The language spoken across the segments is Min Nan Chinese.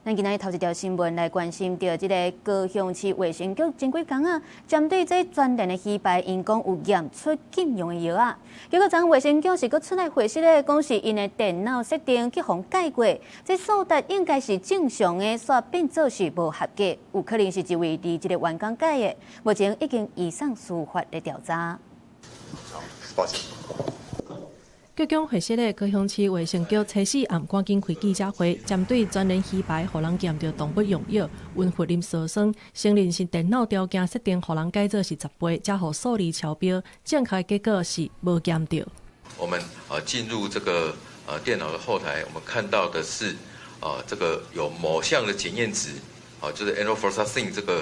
咱今仔日頭一條新聞來關心著這个高雄市衛生局前幾工啊，針對這全聯的魚排，𪜶講有驗出禁用的藥仔，結果昨衛生局是閣出來回釋咧，講是𪜶的電腦設定去予改過，這數值應該是正常的，煞變做是無合格，有可能是一位離職的員工改的，目前已經移送司法的調查。好，抱歉。局長回釋咧，高雄市衛生局初四暗趕緊開記者會，針對全聯魚排予人驗著動物用藥溫佛林羧酸，承認是電腦條件設定予人改做是10倍，才予數字超標，正確結果是無檢著。我們啊進入這個電腦的後台，我們看到的是啊這個有某項的檢驗值，啊就是 enrofloxacin 這個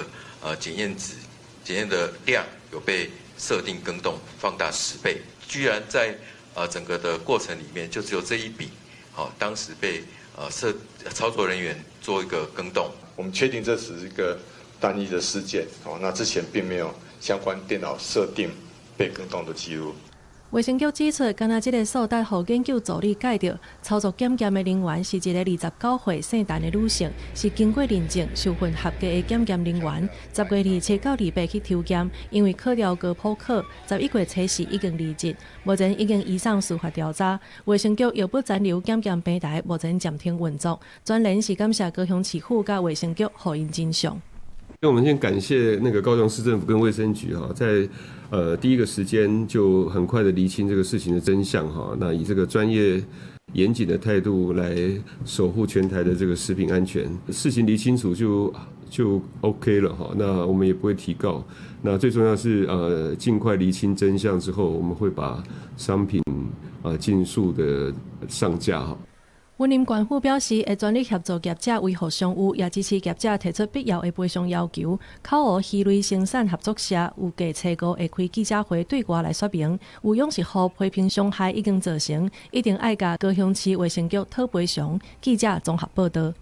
檢驗值檢驗的量有被設定更動放大10倍，居然在整個的過程裡面就只有這一筆，好，當時被設操作人員做一個更動。我們確定這只是一個單一的事件，哦，那之前並沒有相關電腦設定被更動的記錄。衛生局指出，敢若這个數值予研究助理改著，操作檢驗的人員是一个29歲姓陳的女性，是經過認證受訓合格的檢驗人員。10月27到28去抽檢，因為考著高普考，11月初四已經離職，目前已經移送司法調查。衛生局藥物殘留檢驗平台目前暫停運作。全聯是感謝高雄市府佮衛生局予𪜶真相。我們先感謝那個高雄市政府跟衛生局哈，在第一個時間就很快的釐清這個事情的真相哈。那以這個專業嚴謹的態度來守護全台的這個食品安全，事情釐清楚就 OK 了哈。那我們也不會提告。那最重要是盡快釐清真相之後，我們會把商品啊盡速的上架哈。雲林縣府表示，會全力協助業者維護商譽，也支持業者提出必要的賠償要求。口湖魚類生產合作社預計初五會開記者會對外來說明，有養殖戶批評傷害已經造成，一定愛共高雄市衛生局討賠償。記者綜合報導。